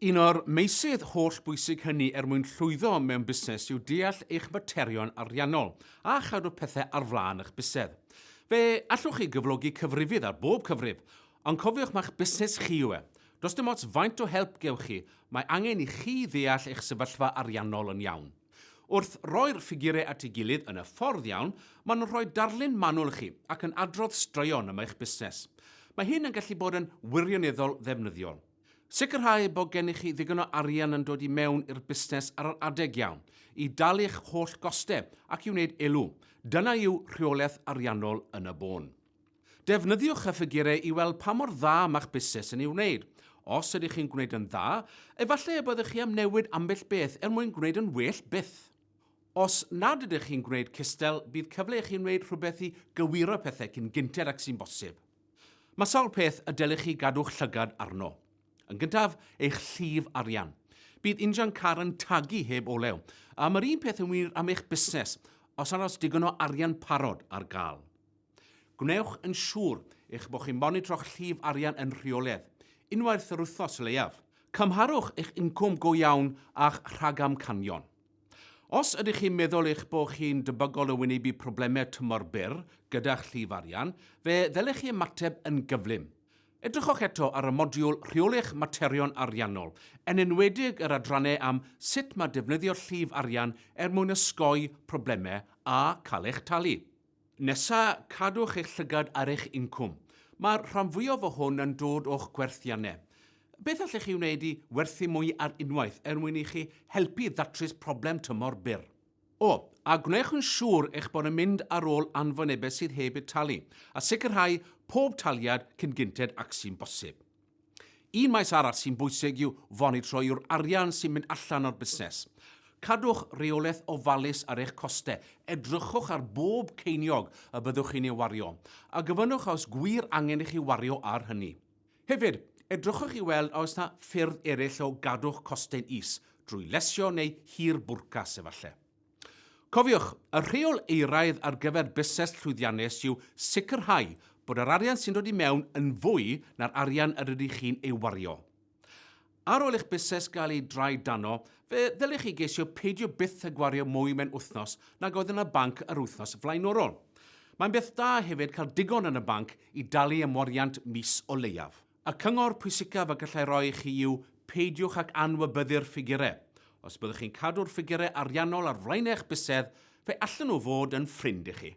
Un o'r meysydd holl bwysig hynny er mwyn llwyddo mewn busnes yw deall eich materion ariannol a chadw pethau ar flaen eich bysedd. Fe allwch chi gyflogi cyfrifydd ar bob cyfrif, ond cofiwch ma'ch busnes chi yw e. Does dim ots faint o help gewch chi, mae angen i chi ddeall eich sefyllfa ariannol yn iawn. Wrth roi'r ffigurau at ei gilydd yn y ffordd iawn, maen nhw'n rhoi darlun manwl i chi ac yn adrodd straeon am eich busnes. Mae hyn yn gallu bod yn wirioneddol ddefnyddiol. Sicrhau bod gennych chi ddigon o arian yn dod i mewn i'r busnes ar yr adeg iawn, i dalu'ch holl gostau ac i wneud elw. Dyna yw rheolaeth ariannol yn y bôn. Defnyddiwch y ffigurau i weld pa mor dda mae'ch busnes yn ei wneud. Os ydych chi'n gwneud yn dda, efallai y byddwch chi am newid ambell beth er mwyn gwneud yn well byth. Os nad ydych chi'n gwneud cystal, bydd cyfle i chi wneud rhywbeth i gywiro pethau cyn gynted ag sy'n bosib. Mae sawl peth y dylech chi gadw'ch llygad arno. Yn gyntaf, eich llif arian. Bydd injan car yn tagu heb olew, a mae'r un peth yn wir am eich busnes, os nad oes digon o arian parod ar gael. Gwnewch yn siŵr eich bod chi'n monitro'ch llif arian yn rheolaidd, unwaith yr wythnos o leiaf. Cymharwch eich incwm go iawn â'ch rhagamcanion. Os ydych chi'n meddwl eich bod chi'n debygol o wynebu problemau tymor byr gyda'ch llif arian, fe ddylech chi ymateb yn gyflym. Edrychwch eto ar y modiwl Rheoli'ch Materion Ariannol, yn enwedig yr adrannau am sut mae defnyddio llif arian er mwyn osgoi problemau a cael eich talu. Nesa, cadwch eich llygad ar eich incwm. Mae'r rhan fwyaf o hwn yn dod o'ch gwerthiannau. Beth allech chi wneud i werthu mwy ar unwaith er mwyn i chi helpu ddatrys problem tymor byr? O, a gwnewch yn siŵr eich bod yn mynd ar ôl anfonebau sydd heb eu talu, a sicrhau pob taliad cyn gynted ag sy'n bosib. Un maes arall sy'n bwysig i'w fonitro yw'r arian sy'n mynd allan o'r busnes. Cadwch reolaeth ofalus ar eich costau, edrychwch ar bob ceiniog y byddwch chi'n ei wario, a gofynnwch a oes gwir angen i chi wario ar hynny. Hefyd, edrychwch i weld a oes 'na ffyrdd eraill o gadw'ch costau'n is, drwy lesio neu hir bwrcas efallai. Cofiwch, y rheol euraidd ar gyfer busnes llwyddiannus yw sicrhau bod yr arian sy'n dod i mewn yn fwy na'r arian yr ydych chi'n ei wario. Ar ôl i'ch busnes gael ei drai dano, fe ddylech chi geisio peidio byth â gwario mwy mewn wythnos nag oedd yn y banc yr wythnos flaenorol. Mae'n beth da hefyd cael digon yn y banc i dalu am wariant mis o leiaf. Y cyngor pwysicaf y gallai roi i chi yw peidiwch ag anwybyddu'r ffigurau. Os byddwch chi'n cadw'r ffigurau ariannol ar flaenau eich bysedd, fe allan nhw fod yn ffrind i chi.